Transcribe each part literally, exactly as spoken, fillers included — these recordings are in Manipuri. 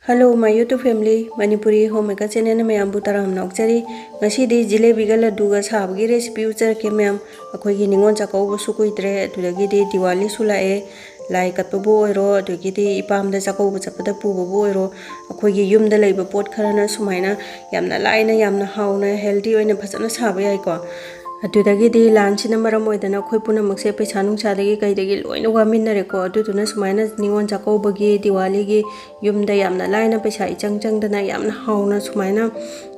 Hello, my YouTube family, Manipuri Homemaker channel ꯃꯌꯥꯝꯕꯨ ꯇꯔꯥꯝꯅ ꯑꯣꯛꯆꯔꯤ꯫ ꯉꯁꯤꯗꯤ ꯖꯤꯂꯦꯕꯤꯒ ꯂꯗꯨꯒ ꯁꯥꯕꯒꯤ recipe ꯎꯠꯆꯔꯛꯀꯦ ꯃꯌꯥꯝ꯫ ꯑꯩꯈꯣꯏꯒꯤ ꯅꯤꯉꯣꯜ ꯆꯥꯛꯀꯧꯕꯁꯨ ꯀꯨꯏꯗ꯭ꯔꯦ, ꯑꯗꯨꯗꯒꯤꯗꯤ ꯗꯤꯋꯥꯂꯤꯁꯨ ꯂꯥꯛꯑꯦ꯫ ꯂꯥꯏ ꯀꯠꯄꯕꯨ ꯑꯣꯏꯔꯣ, ꯑꯗꯒꯤꯗꯤ ꯏꯄꯥꯝꯗ ꯆꯥꯛꯀꯧꯕ ꯆꯠꯄꯗ ꯄꯨꯕꯕꯨ ꯑꯣꯏꯔꯣ, ꯑꯩꯈꯣꯏꯒꯤ ꯌꯨꯝꯗ ꯂꯩꯕ ꯄꯣꯠ ꯈꯔꯅ ꯁꯨꯃꯥꯏꯅ ꯌꯥꯝꯅ ꯂꯥꯏꯅ, ꯌꯥꯝꯅ ꯍꯥꯎꯅ, healthy ꯑꯣꯏꯅ ꯐꯖꯅ ꯁꯥꯕ ꯌꯥꯏꯀꯣ꯫ ꯑꯗꯨꯗꯒꯤꯗꯤ ꯂꯥꯟꯁꯤꯅ ꯃꯔꯝ ꯑꯣꯏꯗꯅ ꯑꯩꯈꯣꯏ ꯄꯨꯝꯅꯃꯛꯁꯦ ꯄꯩꯁꯥ ꯅꯨꯡꯁꯥꯗꯒꯤ ꯀꯩꯗꯒꯤ ꯂꯣꯏꯅ ꯋꯥꯃꯤꯟꯅꯔꯦꯀꯣ꯫ ꯑꯗꯨꯗꯨꯅ ꯁꯨꯃꯥꯏꯅ ꯅꯤꯉꯣꯜ ꯆꯥꯛꯀꯧꯕꯒꯤ, ꯗꯤꯋꯥꯂꯤꯒꯤ ꯌꯨꯝꯗ ꯌꯥꯝꯅ ꯂꯥꯏꯅ, ꯄꯩꯁꯥ ꯏꯆꯪ ꯆꯪꯗꯅ ꯌꯥꯝꯅ ꯍꯥꯎꯅ ꯁꯨꯃꯥꯏꯅ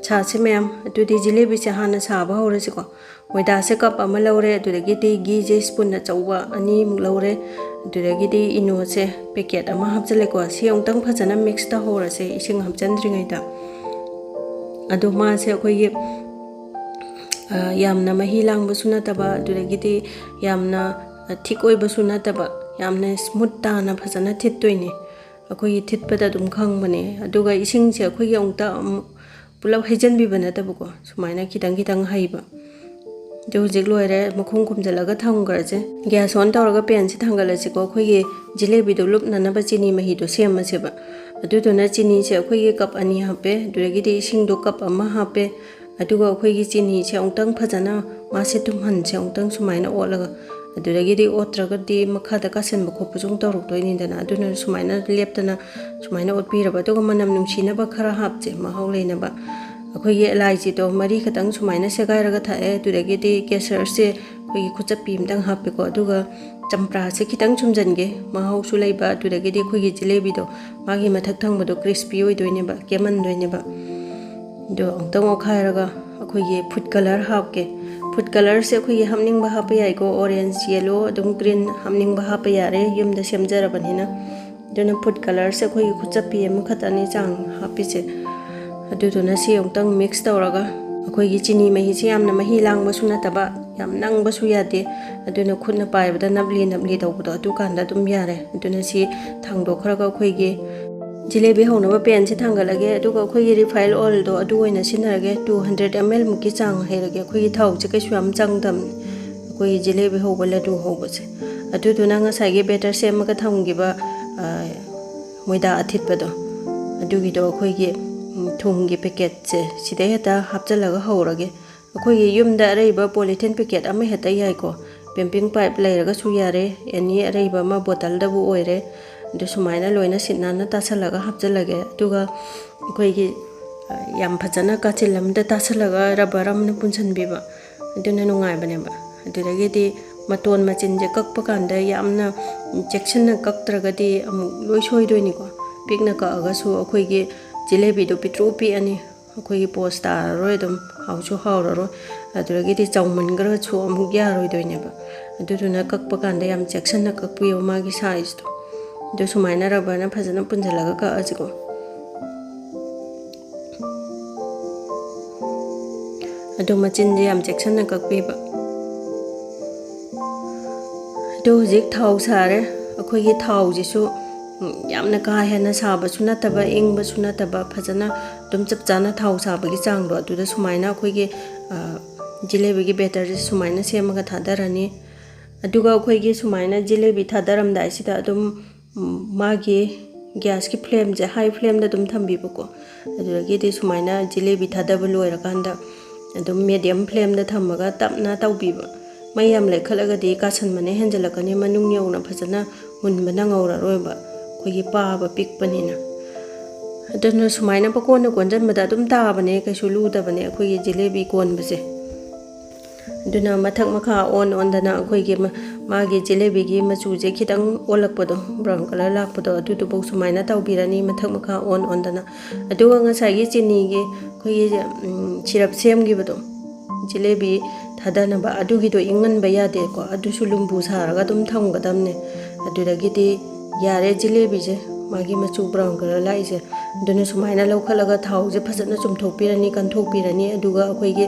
ꯁꯥꯁꯤ ꯃꯌꯥꯝ꯫ ꯑꯗꯨꯗꯤ ꯖꯤꯂꯦꯕꯤꯁꯦ ꯍꯥꯟꯅ ꯁꯥꯕ ꯍꯧꯔꯁꯤꯀꯣ꯫ ꯃꯣꯏꯗꯥꯁꯦ cup ꯑꯃ ꯂꯧꯔꯦ, ꯑꯗꯨꯗꯒꯤꯗꯤ ꯘꯤꯁꯦ spoon ꯑꯆꯧꯕ ꯑꯅꯤꯃꯨꯛ ꯂꯧꯔꯦ, ꯑꯗꯨꯗꯒꯤꯗꯤ ꯏꯅꯣꯁꯦ packet ꯑꯃ ꯍꯥꯞꯆꯤꯜꯂꯦꯀꯣ꯫ ꯁꯤ ꯑꯃꯨꯛꯇꯪ ꯐꯖꯅ mix ꯇꯧꯍꯧꯔꯁꯦ ꯏꯁꯤꯡ ꯍꯥꯞꯆꯤꯟꯗ꯭ꯔꯤꯉꯩꯗ꯫ ꯑꯗꯣ ꯃꯥꯁꯦ ꯑꯩꯈꯣꯏꯒꯤ, ꯑ, ꯌꯥꯝꯅ ꯃꯍꯤ ꯂꯥꯡꯕꯁꯨ ꯅꯠꯇꯕ, ꯑꯗꯨꯗꯒꯤꯗꯤ ꯌꯥꯝꯅ, ꯑ, thick ꯑꯣꯏꯕꯁꯨ ꯅꯠꯇꯕ, ꯌꯥꯝꯅ smooth ꯇꯥꯅ ꯐꯖꯅ ꯊꯤꯠꯇꯣꯏꯅꯦ꯫ ꯑꯩꯈꯣꯏꯒꯤ ꯊꯤꯠꯄꯗ ꯑꯗꯨꯝ ꯈꯪꯕꯅꯦ꯫ ꯑꯗꯨꯒ ꯏꯁꯤꯡꯁꯦ ꯑꯩꯈꯣꯏꯒꯤ ꯑꯃꯨꯛꯇ ꯑꯃꯨꯛ ꯄꯨꯂꯞ ꯍꯩꯖꯤꯟꯕꯤꯕ ꯅꯠꯇꯕꯀꯣ, ꯁꯨꯃꯥꯏꯅ ꯈꯤꯇꯪ ꯈꯤꯇꯪ ꯍꯩꯕ꯫ ꯑꯗꯨ ꯍꯧꯖꯤꯛ ꯂꯣꯏꯔꯦ, ꯃꯈꯨꯝ ꯈꯨꯝꯖꯤꯜꯂꯒ ꯊꯝꯈ꯭ꯔꯁꯦ꯫ Gas on ꯇꯧꯔꯒ panꯁꯦ ꯊꯥꯡꯒꯠꯂꯁꯤꯀꯣ꯫ ꯑꯩꯈꯣꯏꯒꯤ ꯖꯤꯂꯦꯕꯤꯗꯣ ꯂꯨꯞꯅꯅꯕ ꯆꯤꯅꯤ ꯃꯍꯤꯗꯣ ꯁꯦꯝꯃꯁꯦꯕ꯫ ꯑꯗꯨꯗꯨꯅ ꯆꯤꯅꯤꯁꯦ ꯑꯩꯈꯣꯏꯒꯤ cup ꯑꯅꯤ ꯍꯥꯞꯄꯦ, ꯑꯗꯨꯗꯒꯤꯗꯤ ꯏꯁꯤꯡꯗꯣ cup ꯑꯃ ꯍꯥꯞꯄꯦ, ꯑꯗꯨꯒ ꯑꯩꯈꯣꯏꯒꯤ ꯆꯤꯅꯤꯁꯦ ꯑꯃꯨꯛꯇꯪ ꯐꯖꯅ ꯃꯥꯁꯦ ꯇꯨꯝꯍꯟꯁꯦ, ꯑꯃꯨꯛꯇꯪ ꯁꯨꯃꯥꯏꯅ ꯑꯣꯠꯂꯒ꯫ ꯑꯗꯨꯗꯒꯤꯗꯤ ꯑꯣꯠꯇ꯭ꯔꯒꯗꯤ ꯃꯈꯥꯗ ꯀꯥꯁꯤꯟꯕ ꯈꯣꯠꯄꯁꯨ ꯑꯃꯨꯛ ꯇꯧꯔꯛꯇꯣꯏꯅꯤꯗꯅ, ꯑꯗꯨꯅ ꯁꯨꯃꯥꯏꯅ ꯂꯦꯞꯇꯅ ꯁꯨꯃꯥꯏꯅ ꯑꯣꯠꯄꯤꯔꯕ꯫ ꯑꯗꯨꯒ ꯃꯅꯝ ꯅꯨꯡꯁꯤꯅꯕ ꯈꯔ ꯍꯥꯞꯁꯦ, ꯃꯍꯥꯎ ꯂꯩꯅꯕ꯫ ꯑꯩꯈꯣꯏꯒꯤ ꯑꯦꯂꯥꯏꯆꯤꯗꯣ ꯃꯔꯤ ꯈꯛꯇꯪ ꯁꯨꯃꯥꯏꯅ ꯁꯦꯒꯥꯏꯔꯒ ꯊꯥꯛꯑꯦ, ꯑꯗꯨꯗꯒꯤꯗꯤ ꯀꯦꯁꯔꯁꯦ ꯑꯩꯈꯣꯏꯒꯤ ꯈꯨꯠꯆꯞꯄꯤ ꯑꯃꯇꯪ ꯍꯥꯞꯄꯦꯀꯣ, ꯑꯗꯨꯒ ꯆꯝꯄ꯭ꯔꯥꯁꯦ ꯈꯤꯇꯪ ꯁꯨꯝꯖꯟꯒꯦ, ꯃꯍꯥꯎꯁꯨ ꯂꯩꯕ, ꯑꯗꯨꯗꯒꯤꯗꯤ ꯑꯩꯈꯣꯏꯒꯤ ꯖꯤꯂꯦꯕꯤꯗꯣ ꯃꯥꯒꯤ ꯃꯊꯛ ꯊꯪꯕꯗꯣ crispy ꯑꯣꯏꯗꯣꯏꯅꯦꯕ, ꯀꯦꯝꯍꯟꯗꯣꯏꯅꯦꯕ꯫ ꯑꯗꯣ ꯑꯃꯨꯛꯇꯪ ꯑꯣꯠꯈꯥꯏꯔꯒ ꯑꯩꯈꯣꯏꯒꯤ food colour ꯍꯥꯞꯀꯦ꯫ Food colourꯁꯦ ꯑꯩꯈꯣꯏꯒꯤ ꯍꯥꯞꯅꯤꯡꯕ ꯍꯥꯞꯄ ꯌꯥꯏꯀꯣ, orange, yellow, ꯑꯗꯨꯝ green ꯍꯥꯞꯅꯤꯡꯕ ꯍꯥꯞꯄ ꯌꯥꯔꯦ, ꯌꯨꯝꯗ ꯁꯦꯝꯖꯔꯕꯅꯤꯅ꯫ ꯑꯗꯨꯅ food colourꯁꯦ ꯑꯩꯈꯣꯏꯒꯤ ꯈꯨꯠꯆꯞꯄꯤ ꯑꯃꯈꯛꯇꯅꯤ ꯆꯥꯡ ꯍꯥꯞꯄꯤꯁꯦ꯫ ꯑꯗꯨꯗꯨꯅ ꯁꯤ ꯑꯃꯨꯛꯇꯪ mix ꯇꯧꯔꯒ, ꯑꯩꯈꯣꯏꯒꯤ ꯆꯤꯅꯤ ꯃꯍꯤꯁꯦ ꯌꯥꯝꯅ ꯃꯍꯤ ꯂꯥꯡꯕꯁꯨ ꯅꯠꯇꯕ, ꯌꯥꯝ ꯅꯪꯕꯁꯨ ꯌꯥꯗꯦ, ꯑꯗꯨꯅ ꯈꯨꯠꯅ ꯄꯥꯏꯕꯗ ꯅꯞꯂꯤ ꯅꯞꯂꯤ ꯇꯧꯕꯗꯣ, ꯑꯗꯨꯀꯥꯟꯗ ꯑꯗꯨꯝ ꯌꯥꯔꯦ꯫ ꯑꯗꯨꯅ ꯁꯤ ꯊꯥꯡꯗꯣꯛꯈ꯭ꯔꯒ ꯑꯩꯈꯣꯏꯒꯤ ꯖꯤꯂꯦꯕꯤ ꯍꯧꯅꯕ panꯁꯦ ꯊꯥꯡꯒꯠꯂꯒꯦ, ꯑꯗꯨꯒ ꯑꯩꯈꯣꯏꯒꯤ refine oilꯗꯣ ꯑꯗꯨ ꯑꯣꯏꯅ ꯁꯤꯖꯤꯟꯅꯔꯒꯦ꯫ Two hundred ml ꯃꯨꯛꯀꯤ ꯆꯥꯡ ꯍꯩꯔꯒꯦ꯫ ꯑꯩꯈꯣꯏꯒꯤ ꯊꯥꯎꯁꯦ ꯀꯩꯁꯨ ꯌꯥꯝ ꯆꯪꯗꯕꯅꯤ ꯑꯩꯈꯣꯏꯒꯤ ꯖꯤꯂꯦꯕꯤ ꯍꯧꯕ, ꯂꯗꯨ ꯍꯧꯕꯁꯦ꯫ ꯑꯗꯨꯗꯨꯅ ꯉꯁꯥꯏꯒꯤ batter ꯁꯦꯝꯃꯒ ꯊꯝꯈꯤꯕ, ꯑ, ꯃꯣꯏꯗꯥ ꯑꯊꯤꯠꯄꯗꯣ, ꯑꯗꯨꯒꯤꯗꯣ ꯑꯩꯈꯣꯏꯒꯤ, ꯎꯝ, ꯊꯨꯝꯒꯤ ꯄꯦꯀꯦꯠꯁꯦ ꯁꯤꯗꯩ ꯍꯦꯛꯇ ꯍꯥꯞꯆꯤꯜꯂꯒ ꯍꯧꯔꯒꯦ꯫ ꯑꯩꯈꯣꯏꯒꯤ ꯌꯨꯝꯗ ꯑꯔꯩꯕ ꯄꯣꯂꯤꯊꯤꯟ ꯄꯦꯀꯦꯠ ꯑꯃ ꯍꯦꯛꯇ ꯌꯥꯏꯀꯣ꯫ ꯄꯦꯝꯄꯤꯡ ꯄꯥꯏꯞ ꯂꯩꯔꯒꯁꯨ ꯌꯥꯔꯦ, ꯑꯦꯅꯤ ꯑꯔꯩꯕ ꯑꯃ, ꯕꯣꯇꯜꯗꯕꯨ ꯑꯣꯏꯔꯦ꯫ ꯑꯗꯨ ꯁꯨꯃꯥꯏꯅ ꯂꯣꯏꯅ ꯁꯤꯠ ꯅꯥꯟꯅ ꯇꯥꯁꯜꯂꯒ ꯍꯥꯞꯆꯤꯜꯂꯒꯦ꯫ ꯑꯗꯨꯒ ꯑꯩꯈꯣꯏꯒꯤ, ꯑ, ꯌꯥꯝ ꯐꯖꯅ ꯀꯥꯆꯤꯜ ꯑꯃꯗ ꯇꯥꯁꯜꯂꯒ ꯔꯕꯔ ꯑꯃꯅ ꯄꯨꯟꯁꯤꯟꯕꯤꯕ, ꯑꯗꯨꯅ ꯅꯨꯡꯉꯥꯏꯕꯅꯦꯕ꯫ ꯑꯗꯨꯗꯒꯤꯗꯤ ꯃꯇꯣꯟ ꯃꯆꯤꯟꯁꯦ ꯀꯛꯄ ꯀꯥꯟꯗ ꯌꯥꯝꯅ ꯆꯦꯛꯁꯤꯟꯅ ꯀꯛꯇ꯭ꯔꯒꯗꯤ ꯑꯃꯨꯛ ꯂꯣꯏ ꯁꯣꯏꯗꯣꯏꯅꯤꯀꯣ꯫ ꯄꯤꯛꯅ ꯀꯛꯑꯒꯁꯨ ꯑꯩꯈꯣꯏꯒꯤ ꯖꯤꯂꯦꯕꯤꯗꯣ ꯄꯤꯛꯇ꯭ꯔꯨ ꯄꯤꯛꯑꯅꯤ, ꯑꯩꯈꯣꯏꯒꯤ ꯄꯣꯁ ꯇꯥꯔꯔꯣꯏ, ꯑꯗꯨꯝ ꯍꯥꯎꯁꯨ ꯍꯥꯎꯔꯔꯣꯏ꯫ ꯑꯗꯨꯗꯒꯤꯗꯤ ꯆꯥꯎꯃꯟꯈ꯭ꯔꯁꯨ ꯑꯃꯨꯛ ꯌꯥꯔꯣꯏꯗꯣꯏꯅꯦꯕ꯫ ꯑꯗꯨꯗꯨꯅ ꯀꯛꯄ ꯀꯥꯟꯗ ꯌꯥꯝ ꯆꯦꯛꯁꯤꯟꯅ ꯀꯛꯄꯤꯌꯨ, ꯃꯥꯒꯤ ꯁꯥꯏꯖꯇꯣ꯫ ꯑꯗꯨ ꯁꯨꯃꯥꯏꯅ ꯔꯕꯔꯅ ꯐꯖꯅ ꯄꯨꯟꯁꯤꯜꯂꯒ ꯀꯛꯑꯁꯤꯀꯣ꯫ ꯑꯗꯨ ꯃꯆꯤꯟꯁꯦ ꯌꯥꯝ ꯆꯦꯛꯁꯤꯟꯅ ꯀꯛꯄꯤꯕ꯫ ꯑꯗꯨ ꯍꯧꯖꯤꯛ ꯊꯥꯎ ꯁꯥꯔꯦ꯫ ꯑꯩꯈꯣꯏꯒꯤ ꯊꯥꯎꯁꯤꯁꯨ, ꯎꯝ, ꯌꯥꯝꯅ ꯀꯥ ꯍꯦꯟꯅ ꯁꯥꯕꯁꯨ ꯅꯠꯇꯕ, ꯏꯪꯕꯁꯨ ꯅꯠꯇꯕ, ꯐꯖꯅ ꯑꯗꯨꯝ ꯆꯞ ꯆꯥꯅ ꯊꯥꯎ ꯁꯥꯕꯒꯤ ꯆꯥꯡꯗꯣ, ꯑꯗꯨꯗ ꯁꯨꯃꯥꯏꯅ ꯑꯩꯈꯣꯏꯒꯤ, ꯑ, ꯖꯤꯂꯦꯕꯤꯒꯤ ꯕꯦꯇꯔꯁꯦ ꯁꯨꯃꯥꯏꯅ ꯁꯦꯝꯃꯒ ꯊꯥꯗꯔꯅꯤ꯫ ꯑꯗꯨꯒ ꯑꯩꯈꯣꯏꯒꯤ ꯁꯨꯃꯥꯏꯅ ꯖꯤꯂꯦꯕꯤ ꯊꯥꯗꯔꯝꯗꯥꯏꯁꯤꯗ ꯑꯗꯨꯝ, ꯎꯝ, ꯃꯥꯒꯤ ꯒ꯭ꯌꯥꯁꯀꯤ ꯐ꯭ꯂꯦꯝꯁꯦ ꯍꯥꯏ ꯐ꯭ꯂꯦꯝꯗ ꯑꯗꯨꯝ ꯊꯝꯕꯤꯕꯀꯣ꯫ ꯑꯗꯨꯗꯒꯤꯗꯤ ꯁꯨꯃꯥꯏꯅ ꯖꯤꯂꯦꯕꯤ ꯊꯥꯗꯕ ꯂꯣꯏꯔꯀꯥꯟꯗ ꯑꯗꯨꯝ ꯃꯦꯗꯤꯌꯝ ꯐ꯭ꯂꯦꯝꯗ ꯊꯝꯃꯒ ꯇꯞꯅ ꯇꯧꯕꯤꯕ꯫ ꯃꯩ ꯌꯥꯝ ꯂꯩꯈꯠꯂꯒꯗꯤ ꯀꯥꯁꯟꯕꯅ ꯍꯦꯟꯖꯜꯂꯛꯀꯅꯤ, ꯃꯅꯨꯡ ꯌꯧꯅ ꯐꯖꯅ ꯃꯨꯟꯕ ꯅꯪꯍꯧꯔꯔꯣꯏꯕ, ꯑꯩꯈꯣꯏꯒꯤ ꯄꯥꯕ ꯄꯤꯛꯄꯅꯤꯅ꯫ ꯑꯗꯨꯅ ꯁꯨꯃꯥꯏꯅ ꯄꯀꯣꯟꯅ ꯀꯣꯟꯁꯤꯟꯕꯗ ꯑꯗꯨꯝ ꯇꯥꯕꯅꯦ, ꯀꯩꯁꯨ ꯂꯨꯗꯕꯅꯦ ꯑꯩꯈꯣꯏꯒꯤ ꯖꯤꯂꯦꯕꯤ ꯀꯣꯟꯕꯁꯦ꯫ ꯑꯗꯨꯅ ꯃꯊꯛ ꯃꯈꯥ ꯑꯣꯟ ꯑꯣꯟꯗꯅ ꯑꯩꯈꯣꯏꯒꯤ ꯃ-, ꯃꯥꯒꯤ ꯖꯤꯂꯦꯕꯤꯒꯤ ꯃꯆꯨꯁꯦ ꯈꯤꯇꯪ ꯑꯣꯜꯂꯛꯄꯗꯣ, ꯕ꯭ꯔꯥꯎꯟ ꯀꯂꯔ ꯂꯥꯛꯄꯗꯣ, ꯑꯗꯨꯗꯨꯐꯥꯎ ꯁꯨꯃꯥꯏꯅ ꯇꯧꯕꯤꯔꯅꯤ, ꯃꯊꯛ ꯃꯈꯥ ꯑꯣꯟ ꯑꯣꯟꯗꯅ꯫ ꯑꯗꯨꯒ ꯉꯁꯥꯏꯒꯤ ꯆꯤꯅꯤꯒꯤ ꯑꯩꯈꯣꯏꯒꯤ, ꯎꯝ, ꯁꯤꯔꯞ ꯁꯦꯝꯈꯤꯕꯗꯣ, ꯖꯤꯂꯦꯕꯤ ꯊꯥꯗꯅꯕ, ꯑꯗꯨꯒꯤꯗꯣ ꯏꯪꯍꯟꯕ ꯌꯥꯗꯦꯀꯣ, ꯑꯗꯨꯁꯨ ꯂꯨꯝꯕꯨ ꯁꯥꯔꯒ ꯑꯗꯨꯝ ꯊꯝꯒꯗꯕꯅꯦ꯫ ꯑꯗꯨꯗꯒꯤꯗꯤ ꯌꯥꯔꯦ ꯖꯤꯂꯦꯕꯤꯁꯦ, ꯃꯥꯒꯤ ꯃꯆꯨ ꯕ꯭ꯔꯥꯎꯟ ꯀꯂꯔ ꯂꯥꯛꯏꯁꯦ꯫ ꯑꯗꯨꯅ ꯁꯨꯃꯥꯏꯅ ꯂꯧꯈꯠꯂꯒ ꯊꯥꯎꯁꯦ ꯐꯖꯅ ꯆꯨꯝꯊꯣꯛꯄꯤꯔꯅꯤ, ꯀꯟꯊꯣꯛꯄꯤꯔꯅꯤ꯫ ꯑꯗꯨꯒ ꯑꯩꯈꯣꯏꯒꯤ,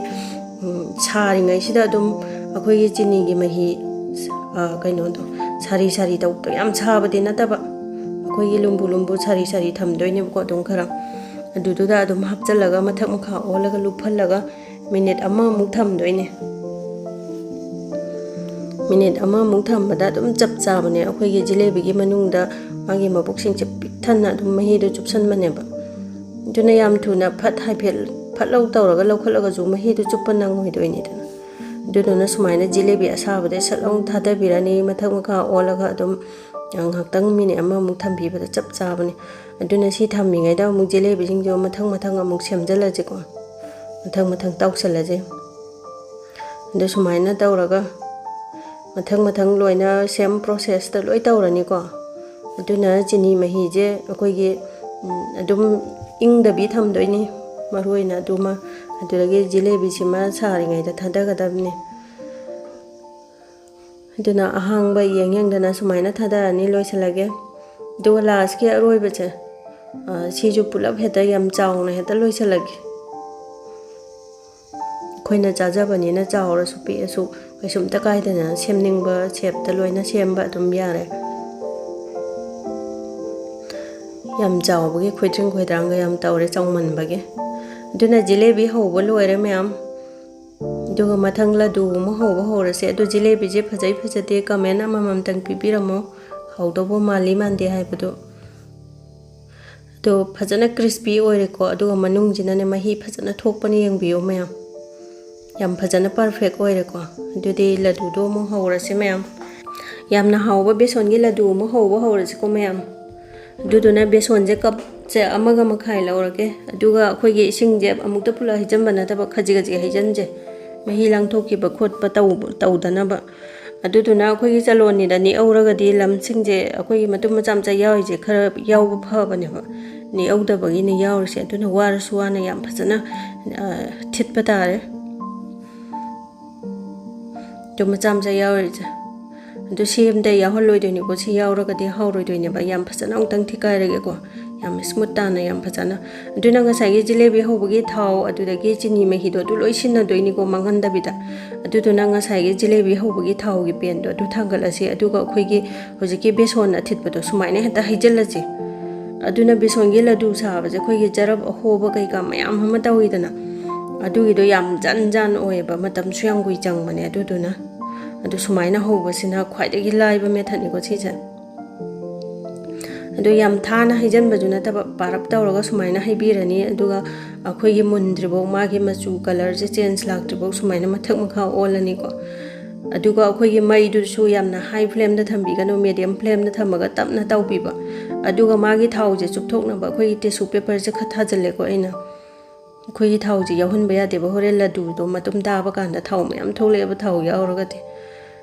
ꯎꯝ, ꯁꯥꯔꯤꯉꯩꯁꯤꯗ ꯑꯗꯨꯝ ꯑꯩꯈꯣꯏꯒꯤ ꯆꯤꯅꯤꯒꯤ ꯃꯍꯤ, ꯑ, ꯀꯩꯅꯣꯗꯣ, ꯁꯥꯔꯤ ꯁꯥꯔꯤ ꯇꯧꯕꯗꯣ, ꯌꯥꯝ ꯁꯥꯕꯗꯤ ꯅꯠꯇꯕ, ꯑꯩꯈꯣꯏꯒꯤ ꯂꯨꯝꯕꯨ ꯂꯨꯝꯕꯨ ꯁꯥꯔꯤ ꯁꯥꯔꯤ ꯊꯝꯗꯣꯏꯅꯦꯕꯀꯣ꯫ ꯑꯗꯨꯝ ꯈꯔ ꯑꯗꯨꯗꯨꯗ ꯑꯗꯨꯝ ꯍꯥꯞꯆꯤꯜꯂꯒ ꯃꯊꯛ ꯃꯈꯥ ꯑꯣꯜꯂꯒ ꯂꯨꯞꯍꯜꯂꯒ ꯃꯤꯅꯤꯠ ꯑꯃꯃꯨꯛ ꯊꯝꯗꯣꯏꯅꯦ꯫ ꯃꯤꯅꯤꯠ ꯑꯃꯃꯨꯛ ꯊꯝꯕꯗ ꯑꯗꯨꯝ ꯆꯞ ꯆꯥꯕꯅꯦ꯫ ꯑꯩꯈꯣꯏꯒꯤ ꯖꯤꯂꯦꯕꯤꯒꯤ ꯃꯅꯨꯡꯗ ꯃꯥꯒꯤ ꯃꯕꯨꯛꯁꯤꯡꯁꯦ ꯄꯤꯛ ꯍꯟꯅ ꯑꯗꯨꯝ ꯃꯍꯤꯗꯣ ꯆꯨꯞꯁꯟꯕꯅꯦꯕ꯫ ꯑꯗꯨꯅ ꯌꯥꯝ ꯊꯨꯅ ꯐꯠ ꯍꯥꯏꯐꯦꯠ ꯐꯠ ꯂꯧ ꯇꯧꯔꯒ ꯂꯧꯈꯠꯂꯒꯁꯨ ꯃꯍꯤꯗꯣ ꯆꯨꯞꯄ ꯅꯪꯉꯣꯏꯗꯣꯏꯅꯤꯗꯅ꯫ ꯑꯗꯨꯗꯨꯅ ꯁꯨꯃꯥꯏꯅ ꯖꯤꯂꯦꯕꯤ ꯑꯁꯥꯕꯗ ꯁꯠ ꯂꯧ ꯊꯥꯗꯕꯤꯔꯅꯤ, ꯃꯊꯛ ꯃꯈꯥ ꯑꯣꯜꯂꯒ ꯑꯗꯨꯝ ꯉꯥꯏꯍꯥꯛꯇꯪ ꯃꯤꯅꯤꯠ ꯑꯃꯃꯨꯛ ꯊꯝꯕꯤꯕꯗ ꯆꯞ ꯆꯥꯕꯅꯤ꯫ ꯑꯗꯨꯅ ꯁꯤ ꯊꯝꯃꯤꯉꯩꯗ ꯑꯃꯨꯛ ꯖꯤꯂꯦꯕꯤꯁꯤꯡꯗꯣ ꯃꯊꯪ ꯃꯊꯪ ꯑꯃꯨꯛ ꯁꯦꯝꯖꯤꯜꯂꯁꯤꯀꯣ, ꯃꯊꯪ ꯃꯊꯪ ꯇꯧꯁꯜꯂꯁꯦ꯫ ꯑꯗꯨ ꯁꯨꯃꯥꯏꯅ ꯇꯧꯔꯒ ꯃꯊꯪ ꯃꯊꯪ ꯂꯣꯏꯅ ꯁꯦꯝ ꯄ꯭ꯔꯣꯁꯦꯁꯇ ꯂꯣꯏ ꯇꯧꯔꯅꯤꯀꯣ꯫ ꯑꯗꯨꯅ ꯆꯤꯅꯤ ꯃꯍꯤꯁꯦ ꯑꯩꯈꯣꯏꯒꯤ, ꯎꯝ, ꯑꯗꯨꯝ ꯏꯪꯗꯕꯤ ꯊꯝꯗꯣꯏꯅꯤ, ꯃꯔꯨ ꯑꯣꯏꯅ ꯑꯗꯨꯃ꯫ ꯑꯗꯨꯗꯒꯤ ꯖꯤꯂꯦꯕꯤꯁꯤꯃ ꯁꯥꯔꯤꯉꯩꯗ ꯊꯥꯗꯒꯗꯕꯅꯤ꯫ ꯑꯗꯨꯅ ꯑꯍꯥꯡꯕ ꯌꯦꯡ ꯌꯦꯡꯗꯅ ꯁꯨꯃꯥꯏꯅ ꯊꯥꯗꯔꯅꯤ, ꯂꯣꯏꯁꯤꯜꯂꯒꯦ꯫ ꯑꯗꯨꯒ ꯂꯥꯁꯀꯤ ꯑꯔꯣꯏꯕꯁꯦ, ꯑ, ꯁꯤꯁꯨ ꯄꯨꯂꯞ ꯍꯦꯛꯇ ꯌꯥꯝ ꯆꯥꯎꯅ ꯍꯦꯛꯇ ꯂꯣꯏꯁꯤꯜꯂꯒꯦ꯫ ꯑꯩꯈꯣꯏꯅ ꯆꯥꯖꯕꯅꯤꯅ ꯆꯥꯎꯔꯁꯨ ꯄꯤꯛꯑꯁꯨ ꯀꯩꯁꯨꯝꯇ ꯀꯥꯏꯗꯅ ꯁꯦꯝꯅꯤꯡꯕ ꯁꯦꯞꯇ ꯂꯣꯏꯅ ꯁꯦꯝꯕ ꯑꯗꯨꯝ ꯌꯥꯔꯦ꯫ ꯌꯥꯝ ꯆꯥꯎꯕꯒꯤ ꯈꯣꯏꯗ꯭ꯔꯤꯡ ꯈꯣꯏꯗ꯭ꯔꯥꯡꯒ ꯌꯥꯝ ꯇꯧꯔꯦ, ꯆꯥꯎꯃꯟꯕꯒꯤ꯫ ꯑꯗꯨꯅ ꯖꯤꯂꯦꯕꯤ ꯍꯧꯕ ꯂꯣꯏꯔꯦ ꯃꯌꯥꯝ꯫ ꯑꯗꯨꯒ ꯃꯊꯪ ꯂꯗꯨ ꯑꯃ ꯍꯧꯕ ꯍꯧꯔꯁꯦ꯫ ꯑꯗꯨ ꯖꯤꯂꯦꯕꯤꯁꯦ ꯐꯖꯩ ꯐꯖꯗꯦ ꯀꯃꯦꯟ ꯑꯃꯃꯝꯇꯪ ꯄꯤꯕꯤꯔꯝꯃꯣ, ꯍꯥꯎꯗꯧꯕ ꯃꯥꯜꯂꯤ ꯃꯥꯟꯗꯦ ꯍꯥꯏꯕꯗꯣ꯫ ꯑꯗꯣ ꯐꯖꯅ ꯀ꯭ꯔꯤꯁꯄꯤ ꯑꯣꯏꯔꯦꯀꯣ, ꯑꯗꯨꯒ ꯃꯅꯨꯡꯁꯤꯅꯅꯦ ꯃꯍꯤ ꯐꯖꯅ ꯊꯣꯛꯄꯅ ꯌꯦꯡꯕꯤꯌꯨ ꯃꯌꯥꯝ, ꯌꯥꯝ ꯐꯖꯅ ꯄꯔꯐꯦꯛ ꯑꯣꯏꯔꯦꯀꯣ꯫ ꯑꯗꯨꯗꯤ ꯂꯗꯨꯗꯣ ꯑꯃꯨꯛ ꯍꯧꯔꯁꯦ ꯃꯌꯥꯝ꯫ ꯌꯥꯝꯅ ꯍꯥꯎꯕ ꯕꯦꯁꯣꯟꯒꯤ ꯂꯗꯨ ꯑꯃ ꯍꯧꯕ ꯍꯧꯔꯁꯤꯀꯣ ꯃꯌꯥꯝ꯫ ꯑꯗꯨꯗꯨꯅ ꯕꯦꯁꯣꯟꯁꯦ ꯀꯞꯁꯦ ꯑꯃꯒ ꯃꯈꯥꯏ ꯂꯧꯔꯒꯦ, ꯑꯗꯨꯒ ꯑꯩꯈꯣꯏꯒꯤ ꯏꯁꯤꯡꯁꯦ ꯑꯃꯨꯛꯇ ꯄꯨꯂꯞ ꯍꯩꯖꯤꯟꯕ ꯅꯠꯇꯕ, ꯈꯖꯤꯛ ꯈꯖꯤꯛ ꯍꯩꯖꯤꯟꯁꯦ, ꯃꯍꯤ ꯂꯥꯡꯊꯣꯛꯈꯤꯕ ꯈꯣꯠꯄ ꯇꯧ-, ꯇꯧꯗꯅꯕ꯫ ꯑꯗꯨꯗꯨꯅ ꯑꯩꯈꯣꯏꯒꯤ ꯆꯂꯣꯟꯅꯤꯗ ꯅꯤꯛꯍꯧꯔꯒꯗꯤ ꯂꯝꯁꯤꯡꯁꯦ, ꯑꯩꯈꯣꯏꯒꯤ ꯃꯇꯨꯝ ꯃꯆꯥ ꯃꯆꯥ ꯌꯥꯎꯔꯤꯁꯦ ꯈꯔ ꯌꯥꯎꯕ ꯐꯕꯅꯦꯕ, ꯅꯤꯛꯍꯧꯗꯕꯒꯤꯅꯦ ꯌꯥꯎꯔꯤꯁꯦ꯫ ꯑꯗꯨꯅ ꯋꯥꯔꯁꯨ ꯋꯥꯅ ꯌꯥꯝ ꯐꯖꯅ, ꯑ, ꯊꯤꯠꯄ ꯇꯥꯔꯦ꯫ ꯑꯗꯨ ꯃꯆꯥ ꯃꯆꯥ ꯌꯥꯎꯔꯤꯁꯦ, ꯑꯗꯨ ꯁꯤ ꯑꯝꯇ ꯌꯥꯎꯍꯜꯂꯣꯏꯗꯣꯏꯅꯤꯀꯣ꯫ ꯁꯤ ꯌꯥꯎꯔꯒꯗꯤ ꯍꯧꯔꯣꯏꯗꯣꯏꯅꯦꯕ꯫ ꯌꯥꯝ ꯐꯖꯅ ꯑꯃꯨꯛꯇꯪ ꯊꯤꯠꯀꯥꯏꯔꯒꯦꯀꯣ, ꯌꯥꯝ ꯁ꯭ꯃꯨꯠ ꯇꯥꯅ, ꯌꯥꯝ ꯐꯖꯅ꯫ ꯑꯗꯨꯅ ꯉꯁꯥꯏꯒꯤ ꯖꯤꯂꯦꯕꯤ ꯍꯧꯕꯒꯤ ꯊꯥꯎ, ꯑꯗꯨꯗꯒꯤ ꯆꯤꯅꯤ ꯃꯍꯤꯗꯣ, ꯑꯗꯨ ꯂꯣꯏ ꯁꯤꯟꯅꯗꯣꯏꯅꯤꯀꯣ, ꯃꯥꯡꯍꯟꯗꯕꯤꯗ꯫ ꯑꯗꯨꯗꯨꯅ ꯉꯁꯥꯏꯒꯤ ꯖꯤꯂꯦꯕꯤ ꯍꯧꯕꯒꯤ ꯊꯥꯎꯒꯤ ꯄꯦꯟꯗꯣ ꯑꯗꯨ ꯊꯥꯡꯒꯠꯂꯁꯤ, ꯑꯗꯨꯒ ꯑꯩꯈꯣꯏꯒꯤ ꯍꯧꯖꯤꯛꯀꯤ ꯕꯦꯁꯣꯟ ꯑꯊꯤꯠꯄꯗꯣ ꯁꯨꯃꯥꯏꯅ ꯍꯦꯛꯇ ꯍꯩꯖꯤꯜꯂꯁꯤ꯫ ꯑꯗꯨꯅ ꯕꯦꯁꯣꯟꯒꯤ ꯂꯗꯨ ꯁꯥꯕꯁꯦ ꯑꯩꯈꯣꯏꯒꯤ ꯆꯔꯞ ꯑꯍꯣꯕ ꯀꯩꯀꯥ ꯃꯌꯥꯝ ꯑꯃ ꯇꯧꯋꯤꯗꯅ, ꯑꯗꯨꯒꯤꯗꯣ ꯌꯥꯝ ꯖꯟ ꯖꯥꯟ ꯑꯣꯏꯌꯦꯕ, ꯃꯇꯝꯁꯨ ꯌꯥꯝ ꯀꯨꯏ ꯆꯪꯕꯅꯦ꯫ ꯑꯗꯨꯗꯨꯅ ꯑꯗꯨ ꯁꯨꯃꯥꯏꯅ ꯍꯧꯕꯁꯤꯅ ꯈ꯭ꯋꯥꯏꯗꯒꯤ ꯂꯥꯏꯕ ꯃꯦꯊꯠꯅꯤꯀꯣ ꯁꯤꯁꯦ꯫ ꯑꯗꯨ ꯌꯥꯝ ꯊꯥꯅ ꯍꯩꯖꯤꯟꯕꯁꯨ ꯅꯠꯇꯕ, ꯄꯥꯔꯞ ꯇꯧꯔꯒ ꯁꯨꯃꯥꯏꯅ ꯍꯩꯕꯤꯔꯅꯤ꯫ ꯑꯗꯨꯒ ꯑꯩꯈꯣꯏꯒꯤ ꯃꯨꯟꯗ꯭ꯔꯤꯐꯥꯎ, ꯃꯥꯒꯤ ꯃꯆꯨ ꯀꯂꯔꯁꯦ ꯆꯦꯟꯖ ꯂꯥꯛꯇ꯭ꯔꯤꯐꯥꯎ ꯁꯨꯃꯥꯏꯅ ꯃꯊꯛ ꯃꯈꯥ ꯑꯣꯜꯂꯅꯤꯀꯣ꯫ ꯑꯗꯨꯒ ꯑꯩꯈꯣꯏꯒꯤ ꯃꯩꯗꯨꯁꯨ ꯌꯥꯝꯅ ꯍꯥꯏ ꯐ꯭ꯂꯦꯝꯗ ꯊꯝꯕꯤꯒꯅꯨ, ꯃꯦꯗꯤꯌꯝ ꯐ꯭ꯂꯦꯝꯗ ꯊꯝꯃꯒ ꯇꯞꯅ ꯇꯧꯕꯤꯕ꯫ ꯑꯗꯨꯒ ꯃꯥꯒꯤ ꯊꯥꯎꯁꯦ ꯆꯨꯞꯊꯣꯛꯅꯕ ꯑꯩꯈꯣꯏꯒꯤ ꯇꯤꯁꯨ ꯄꯦꯄꯔꯁꯦ ꯈꯔ ꯊꯥꯖꯤꯜꯂꯦꯀꯣ ꯑꯩꯅ꯫ ꯑꯩꯈꯣꯏꯒꯤ ꯊꯥꯎꯁꯦ ꯌꯥꯎꯍꯟꯕ ꯌꯥꯗꯦꯕ, ꯍꯣꯔꯦꯟ ꯂꯗꯨꯗꯣ ꯃꯇꯨꯝ ꯇꯥꯕ ꯀꯥꯟꯗ ꯊꯥꯎ ꯃꯌꯥꯝ ꯊꯣꯛꯂꯛꯑꯦꯕ ꯊꯥꯎ ꯌꯥꯎꯔꯒꯗꯤ꯫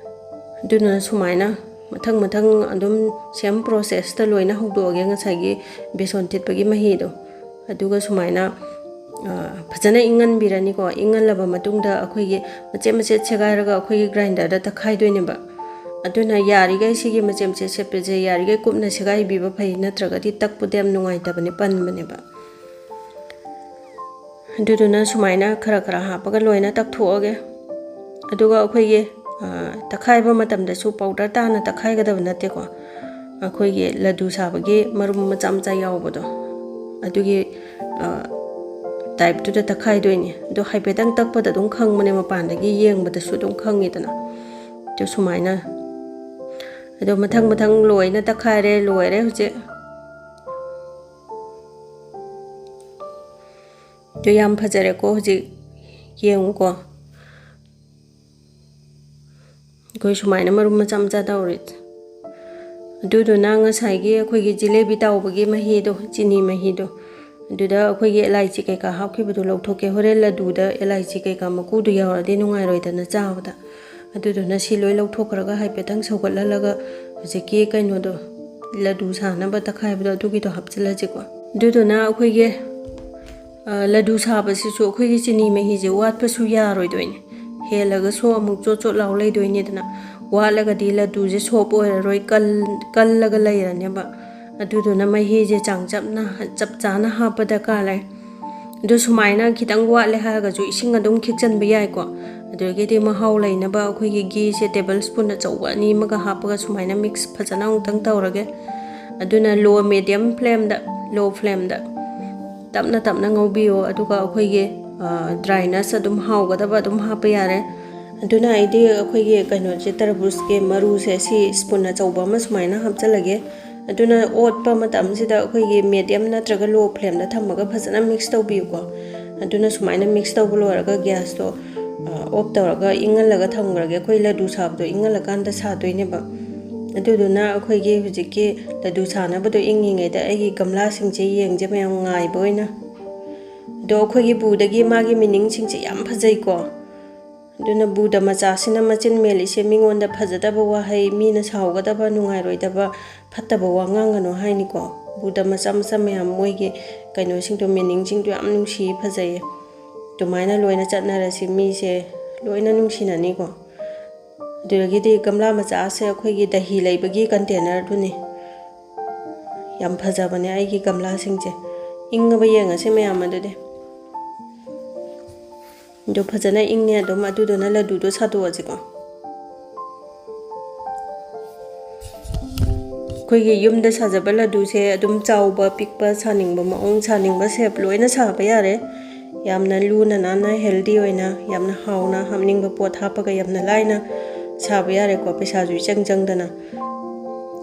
ꯑꯗꯨꯅ ꯁꯨꯃꯥꯏꯅ ꯃꯊꯪ ꯃꯊꯪ ꯑꯗꯨꯝ ꯁꯦꯝ ꯄ꯭ꯔꯣꯁꯦꯁꯇ ꯂꯣꯏꯅ ꯍꯧꯗꯣꯛꯑꯒꯦ, ꯉꯁꯥꯏꯒꯤ ꯕꯦꯁꯣꯟ ꯊꯤꯠꯄꯒꯤ ꯃꯍꯤꯗꯣ꯫ ꯑꯗꯨꯒ ꯁꯨꯃꯥꯏꯅ, ꯑ, ꯐꯖꯅ ꯏꯪꯍꯟꯕꯤꯔꯅꯤꯀꯣ꯫ ꯏꯪꯍꯜꯂꯕ ꯃꯇꯨꯡꯗ ꯑꯩꯈꯣꯏꯒꯤ ꯃꯆꯦꯠ ꯃꯆꯦꯠ ꯁꯦꯒꯥꯏꯔꯒ ꯑꯩꯈꯣꯏꯒꯤ ꯒ꯭ꯔꯥꯏꯟꯗꯔꯗ ꯇꯛꯈꯥꯏꯗꯣꯏꯅꯦꯕ꯫ ꯑꯗꯨꯅ ꯌꯥꯔꯤꯈꯩ ꯁꯤꯒꯤ ꯃꯆꯦꯠ ꯃꯆꯦꯠ ꯁꯦꯠꯄꯁꯦ ꯌꯥꯔꯤꯈꯩ ꯀꯨꯞꯅ ꯁꯦꯒꯥꯏꯕꯤꯕ ꯐꯩ, ꯅꯠꯇ꯭ꯔꯒꯗꯤ ꯇꯛꯄꯗ ꯌꯥꯝ ꯅꯨꯡꯉꯥꯏꯇꯕꯅꯦ, ꯄꯟꯕꯅꯦꯕ꯫ ꯑꯗꯨꯗꯨꯅ ꯁꯨꯃꯥꯏꯅ ꯈꯔ ꯈꯔ ꯍꯥꯞꯄꯒ ꯂꯣꯏꯅ ꯇꯛꯊꯣꯛꯑꯒꯦ꯫ ꯑꯗꯨꯒ ꯑꯩꯈꯣꯏꯒꯤ, ꯑ, ꯇꯛꯈꯥꯏꯕ ꯃꯇꯝꯗꯁꯨ ꯄꯥꯎꯗꯔ ꯇꯥꯅ ꯇꯛꯈꯥꯏꯒꯗꯕ ꯅꯠꯇꯦꯀꯣ꯫ ꯑꯩꯈꯣꯏꯒꯤ ꯂꯗꯨ ꯁꯥꯕꯒꯤ ꯃꯔꯨꯝ ꯃꯆꯥ ꯃꯆꯥ ꯌꯥꯎꯕꯗꯣ, ꯑꯗꯨꯒꯤ, ꯑ, ꯇꯥꯏꯞꯇꯨꯗ ꯇꯛꯈꯥꯏꯗꯣꯏꯅꯦ꯫ ꯑꯗꯣ ꯍꯥꯏꯐꯦꯠꯇꯪ ꯇꯛꯄꯗ ꯑꯗꯨꯝ ꯈꯪꯕꯅꯦ, ꯃꯄꯥꯟꯗꯒꯤ ꯌꯦꯡꯕꯗꯁꯨ ꯑꯗꯨꯝ ꯈꯪꯉꯤꯗꯅ꯫ ꯑꯗꯨ ꯁꯨꯃꯥꯏꯅ꯫ ꯑꯗꯣ ꯃꯊꯪ ꯃꯊꯪ ꯂꯣꯏꯅ ꯇꯛꯈꯥꯏꯔꯦ, ꯂꯣꯏꯔꯦ ꯍꯧꯖꯤꯛ꯫ ꯑꯗꯨ ꯌꯥꯝ ꯐꯖꯔꯦꯀꯣ ꯍꯧꯖꯤꯛ, ꯌꯦꯡꯉꯨꯀꯣ꯫ ꯑꯩꯈꯣꯏ ꯁꯨꯃꯥꯏꯅ ꯃꯔꯨꯝ ꯃꯆꯥ ꯃꯆꯥ ꯇꯧꯔꯦ꯫ ꯑꯗꯨꯗꯨꯅ ꯉꯁꯥꯏꯒꯤ ꯑꯩꯈꯣꯏꯒꯤ ꯖꯤꯂꯦꯕꯤ ꯇꯥꯎꯕꯒꯤ ꯃꯍꯤꯗꯣ, ꯆꯤꯅꯤ ꯃꯍꯤꯗꯣ, ꯑꯗꯨꯗ ꯑꯩꯈꯣꯏꯒꯤ ꯑꯦꯂꯥꯏꯆꯤ ꯀꯩꯀꯥ ꯍꯥꯞꯈꯤꯕꯗꯣ ꯂꯧꯊꯣꯛꯀꯦ꯫ ꯍꯣꯔꯦꯟ ꯂꯗꯨꯗ ꯑꯦꯂꯥꯏꯆꯤ ꯀꯩꯀꯥ ꯃꯀꯨꯗꯣ ꯌꯥꯎꯔꯗꯤ ꯅꯨꯡꯉꯥꯏꯔꯣꯏꯗꯅ ꯆꯥꯕꯗ꯫ ꯑꯗꯨꯗꯨꯅ ꯁꯤ ꯂꯣꯏ ꯂꯧꯊꯣꯛꯈ꯭ꯔꯒ ꯍꯥꯏꯐꯦꯠꯇꯪ ꯁꯧꯒꯠꯍꯜꯂꯒ ꯍꯧꯖꯤꯛꯀꯤ ꯀꯩꯅꯣꯗꯣ, ꯂꯗꯨ ꯁꯥꯅꯕ ꯇꯛꯈꯥꯏꯕꯗꯣ, ꯑꯗꯨꯒꯤꯗꯣ ꯍꯥꯞꯆꯤꯜꯂꯁꯤꯀꯣ꯫ ꯑꯗꯨꯗꯨꯅ ꯑꯩꯈꯣꯏꯒꯤ, ꯑ, ꯂꯗꯨ ꯁꯥꯕꯁꯤꯁꯨ ꯑꯩꯈꯣꯏꯒꯤ ꯆꯤꯅꯤ ꯃꯍꯤꯁꯦ ꯋꯥꯠꯄꯁꯨ ꯌꯥꯔꯣꯏꯗꯣꯏꯅꯦ꯫ ꯍꯦꯜꯂꯒꯁꯨ ꯑꯃꯨꯛ ꯆꯣꯠ ꯆꯣꯠ ꯂꯥꯎ ꯂꯩꯗꯣꯏꯅꯦꯗꯅ꯫ ꯋꯥꯠꯂꯒꯗꯤ ꯂꯗꯨꯁꯦ ꯁꯣꯞ ꯑꯣꯏꯔꯔꯣꯏ, ꯀꯜ-, ꯀꯜꯂꯒ ꯂꯩꯔꯅꯦꯕ꯫ ꯑꯗꯨꯗꯨꯅ ꯃꯍꯤꯁꯦ ꯆꯥꯡ ꯆꯞꯅ, ꯆꯞ ꯆꯥꯅ ꯍꯥꯞꯄ ꯗꯔꯀꯥꯔ ꯂꯩ꯫ ꯑꯗꯨ ꯁꯨꯃꯥꯏꯅ ꯈꯤꯇꯪ ꯋꯥꯠꯂꯦ ꯍꯥꯏꯔꯒꯁꯨ ꯏꯁꯤꯡ ꯑꯗꯨꯝ ꯈꯤꯛꯆꯟꯕ ꯌꯥꯏꯀꯣ꯫ ꯑꯗꯨꯗꯒꯤꯗꯤ ꯃꯍꯥꯎ ꯂꯩꯅꯕ ꯑꯩꯈꯣꯏꯒꯤ ꯘꯤꯁꯦ ꯇꯦꯕꯜ ꯁ꯭ꯄꯨꯟ ꯑꯆꯧꯕ ꯑꯅꯤ ꯑꯃꯒ ꯍꯥꯞꯄꯒ ꯁꯨꯃꯥꯏꯅ ꯃꯤꯛꯁ ꯐꯖꯅ ꯑꯃꯨꯛꯇꯪ ꯇꯧꯔꯒꯦ꯫ ꯑꯗꯨꯅ ꯂꯣ ꯃꯦꯗꯤꯌꯝ ꯐ꯭ꯂꯦꯝꯗ, ꯂꯣ ꯐ꯭ꯂꯦꯝꯗ ꯇꯞꯅ ꯇꯞꯅ ꯉꯧꯕꯤꯌꯣ꯫ ꯑꯗꯨꯒ ꯑꯩꯈꯣꯏꯒꯤ, ꯑ, ꯗ꯭ꯔꯥꯏ ꯅꯠꯁ ꯑꯗꯨꯝ ꯍꯥꯎꯒꯗꯕ ꯑꯗꯨꯝ ꯍꯥꯞꯄ ꯌꯥꯔꯦ꯫ ꯑꯗꯨꯅ ꯑꯩꯗꯤ ꯑꯩꯈꯣꯏꯒꯤ ꯀꯩꯅꯣꯁꯦ, ꯇꯔꯕꯨꯖꯀꯤ ꯃꯔꯨꯁꯦ ꯁꯤ ꯁ꯭ꯄꯨꯟ ꯑꯆꯧꯕ ꯑꯃ ꯁꯨꯃꯥꯏꯅ ꯍꯥꯞꯆꯜꯂꯒꯦ꯫ ꯑꯗꯨꯅ ꯑꯣꯠꯄ ꯃꯇꯝꯁꯤꯗ ꯑꯩꯈꯣꯏꯒꯤ medium ꯅꯠꯇ꯭ꯔꯒ low flame ꯗ ꯊꯝꯃꯒ ꯐꯖꯅ mix ꯇꯧꯕꯤꯌꯨꯀꯣ꯫ ꯑꯗꯨꯅ ꯁꯨꯃꯥꯏꯅ mix ꯇꯧꯕ ꯂꯣꯏꯔꯒ gas ꯇꯣ, ꯑ, off ꯇꯧꯔꯒ ꯏꯪꯍꯜꯂꯒ ꯊꯝꯈ꯭ꯔꯒꯦ꯫ ꯑꯩꯈꯣꯏ ꯂꯗꯨ ꯁꯥꯕꯗꯣ ꯏꯪꯍꯜꯂꯀꯥꯟꯗ ꯁꯥꯗꯣꯏꯅꯦꯕ꯫ ꯑꯗꯨꯗꯨꯅ ꯑꯩꯈꯣꯏꯒꯤ ꯍꯧꯖꯤꯛꯀꯤ ꯂꯗꯨ ꯁꯥꯅꯕꯗꯣ ꯏꯪꯉꯤꯉꯩꯗ ꯑꯩꯒꯤ ꯒꯝꯂꯥꯁꯤꯡꯁꯦ ꯌꯦꯡꯁꯦ ꯃꯌꯥꯝ ꯉꯥꯏꯕ ꯑꯣꯏꯅ꯫ ꯑꯗꯣ ꯑꯩꯈꯣꯏꯒꯤ ꯕꯨꯗꯒꯤ ꯃꯥꯒꯤ meaning ꯁꯤꯡꯁꯦ ꯌꯥꯝ ꯐꯖꯩꯀꯣ꯫ ꯑꯗꯨꯅ ꯕꯨꯗ ꯃꯆꯥꯁꯤꯅ ꯃꯆꯤꯟ ꯃꯦꯜꯂꯤꯁꯦ ꯃꯤꯉꯣꯟꯗ ꯐꯖꯗꯕ ꯋꯥꯍꯩ, ꯃꯤꯅ ꯁꯥꯎꯒꯗꯕ, ꯅꯨꯡꯉꯥꯏꯔꯣꯏꯗꯕ, ꯐꯠꯇꯕ ꯋꯥ ꯉꯥꯡꯒꯅꯨ ꯍꯥꯏꯅꯤꯀꯣ꯫ ꯕꯨꯗ ꯃꯆꯥ ꯃꯆꯥ ꯃꯌꯥꯝ ꯃꯣꯏꯒꯤ ꯀꯩꯅꯣꯁꯤꯡꯗꯣ, meaning ꯁꯤꯡꯗꯣ ꯌꯥꯝ ꯅꯨꯡꯁꯤ, ꯐꯖꯩꯌꯦ꯫ ꯑꯗꯨꯃꯥꯏꯅ ꯂꯣꯏꯅ ꯆꯠꯅꯔꯁꯤ, ꯃꯤꯁꯦ ꯂꯣꯏꯅ ꯅꯨꯡꯁꯤꯅꯅꯤꯀꯣ꯫ ꯑꯗꯨꯗꯒꯤꯗꯤ ꯒꯝꯂꯥ ꯃꯆꯥꯁꯦ ꯑꯩꯈꯣꯏꯒꯤ ꯗꯍꯤ ꯂꯩꯕꯒꯤ container ꯗꯨꯅꯤ꯫ ꯌꯥꯝ ꯐꯖꯕꯅꯦ ꯑꯩꯒꯤ ꯒꯝꯂꯥꯁꯤꯡꯁꯦ꯫ ꯏꯪꯉꯕ ꯌꯦꯡꯉꯁꯤ ꯃꯌꯥꯝ ꯑꯗꯨꯗꯤ꯫ ꯑꯗꯨ ꯐꯖꯅ ꯏꯪꯉꯦ ꯑꯗꯨꯝ, ꯑꯗꯨꯗꯨꯅ ꯂꯗꯨꯗꯣ ꯁꯥꯗꯣꯛꯑꯁꯤꯀꯣ꯫ ꯑꯩꯈꯣꯏꯒꯤ ꯌꯨꯝꯗ ꯁꯥꯖꯕ ꯂꯗꯨꯁꯦ ꯑꯗꯨꯝ ꯆꯥꯎꯕ, ꯄꯤꯛꯄ, ꯁꯥꯅꯤꯡꯕ ꯃꯑꯣꯡ, ꯁꯥꯅꯤꯡꯕ shape ꯂꯣꯏꯅ ꯁꯥꯕ ꯌꯥꯔꯦ꯫ ꯌꯥꯝꯅ ꯂꯨꯅ ꯅꯥꯟꯅ, healthy ꯑꯣꯏꯅ, ꯌꯥꯝꯅ ꯍꯥꯎꯅ, ꯍꯥꯞꯅꯤꯡꯕ ꯄꯣꯠ ꯍꯥꯞꯄꯒ ꯌꯥꯝꯅ ꯂꯥꯏꯅ ꯁꯥꯕ ꯌꯥꯔꯦꯀꯣ, ꯄꯩꯁꯥꯁꯨ ꯏꯆꯪ ꯆꯪꯗꯅ꯫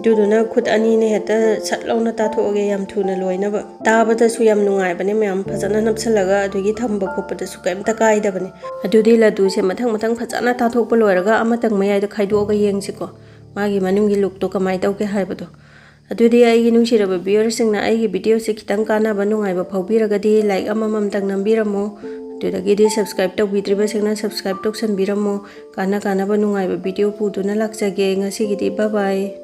ꯑꯗꯨꯗꯨꯅ ꯈꯨꯠ ꯑꯅꯤꯅ ꯍꯦꯛꯇ ꯁꯠ ꯂꯥꯎꯅ ꯇꯥꯊꯣꯛꯑꯒꯦ, ꯌꯥꯝ ꯊꯨꯅ ꯂꯣꯏꯅꯕ꯫ ꯇꯥꯕꯗꯁꯨ ꯌꯥꯝ ꯅꯨꯡꯉꯥꯏꯕꯅꯦ ꯃꯌꯥꯝ, ꯐꯖꯅ ꯅꯞꯁꯜꯂꯒ ꯑꯗꯒꯤ ꯊꯝꯕ ꯈꯣꯠꯄꯗꯁꯨ ꯀꯩꯝꯇ ꯀꯥꯏꯗꯕꯅꯦ꯫ ꯑꯗꯨꯗꯤ ꯂꯗꯨꯁꯦ ꯃꯊꯪ ꯃꯊꯪ ꯐꯖꯅ ꯇꯥꯊꯣꯛꯄ ꯂꯣꯏꯔꯒ ꯑꯃꯇꯪ ꯃꯌꯥꯏꯗ ꯈꯥꯏꯗꯣꯛꯑꯒ ꯌꯦꯡꯁꯤꯀꯣ, ꯃꯥꯒꯤ ꯃꯅꯨꯡꯒꯤ look ꯇꯣ ꯀꯃꯥꯏꯅ ꯇꯧꯒꯦ ꯍꯥꯏꯕꯗꯣ꯫ ꯑꯗꯨꯗꯤ ꯑꯩꯒꯤ ꯅꯨꯡꯁꯤꯔꯕ viewer ꯁꯤꯡꯅ ꯑꯩꯒꯤ video ꯁꯦ ꯈꯤꯇꯪ ꯀꯥꯟꯅꯕ, ꯅꯨꯡꯉꯥꯏꯕ ꯐꯥꯎꯕꯤꯔꯒꯗꯤ like ꯑꯃꯃꯝꯇꯪ ꯅꯝꯕꯤꯔꯝꯃꯣ꯫ ꯑꯗꯨꯗꯒꯤꯗꯤ subscribe ꯇꯧꯕꯤꯗ꯭ꯔꯤꯕꯁꯤꯡꯅ subscribe ꯇꯧꯁꯟꯕꯤꯔꯝꯃꯣ꯫ ꯀꯥꯟꯅ ꯀꯥꯟꯅꯕ ꯅꯨꯡꯉꯥꯏꯕ video ꯄꯨꯗꯨꯅ ꯂꯥꯛꯆꯒꯦ꯫ ꯉꯁꯤꯒꯤꯗꯤ bye bye꯫